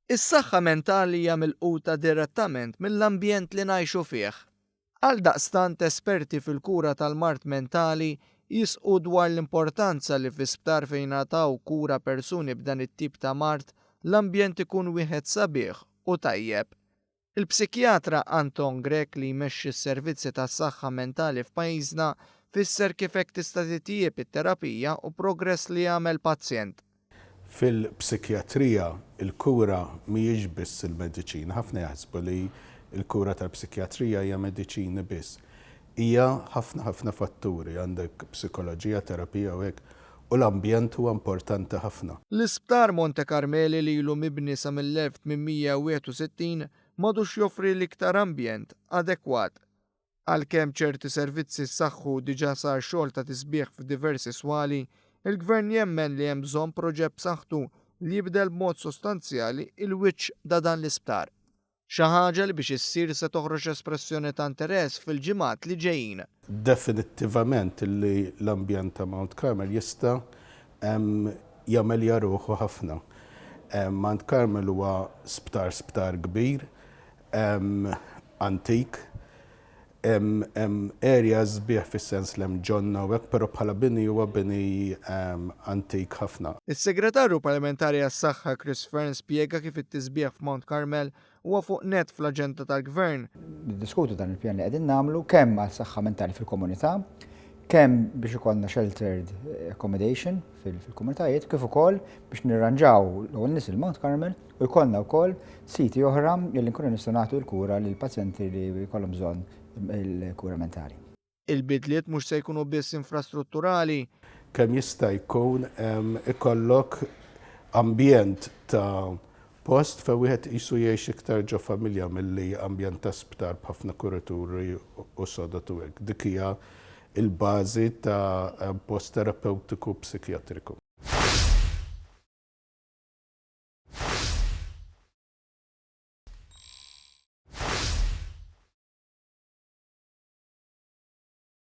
Is-saħħa mentali hija milquta direttament mill-ambjent li ngħixu fih. Għaldaqstant esperti fil-kura tal-mard mentali jisħqu dwar l-importanza li fi sptar fejn jingħataw kura persuni b'dan it-tip ta' mard l-ambjent ikun wieħed sabiħ u tajjeb. Il-psikjatra Anton Grech li jmexxi s-servizzi tas-saħħa mentali f'pajjiżna fisser kif hekk tista' titjieb it-terapija u progress li jagħmel pazjent. Fil-psikjatrija l-kura mhijiex biss il-mediċina. Ħafna jaħsbu li l-kura tal-psikjatrija hija mediċini biss. Hija ħafna ħafna fatturi, għandek psikoloġija, terapija u hekk, u l-ambjent huwa importanti ħafna. L-Isptar Monte Carmeli li ilu mibni sa mill-1861 m'għadux joffri l-iktar ambjent adekwat. Għalkemm ċerti servizzi ssaħħu u diġà sar xogħol ta' tisbiħ f'diversi swali, il-Gvern jemmen li hemm bżonn proġett b'saħħtu li jibdel b'mod sostanzjali l-wiċċ da dan l-isptar. Xi ħaġa li biex issir se toħroġ espressjoni ta' interess fil-ġimgħat li ġejjin. Definittivament li l-ambjent ta' Mount Carmel jista' jammelja ruħu ħafna. Mount Carmel huwa sptar sptar kbir, antik. Hemm areas sbieħ fis-sens li hemm ġonna u hekk, però bħala bini huwa bini antik ħafna. Is-Segretarju Parlamentari għas-Saħħa Chris Fearne spjega kif it-tisbiħ f'Mount Carmel huwa fuq nett fl-aġenda tal-Gvern. Niddiskutu dan il-pjan li qegħdin nagħmlu kemm għal saħħa mentali fil-komunità, kemm biex ikollna sheltered accommodation fil-komunitajiet, kif ukoll biex nirranġaw l-ewwel nies il-Mount Carmel u jkollna wkoll siti oħra li nkunu nistgħu nagħtu l-kura lil pazjenti li jkollhom bżonn il-kura mentali. Il-bidliet mhux se jkunu biss infrastrutturali. Kemm jista' jkun ikollok ambjent ta' post fejn wieħed qisu jgħix iktar ġo familja milli ambjent ta' sptar b'ħafna kurituri u sodod u hekk. Dik hija l-bażi ta' post terapewtiku psikjatriku.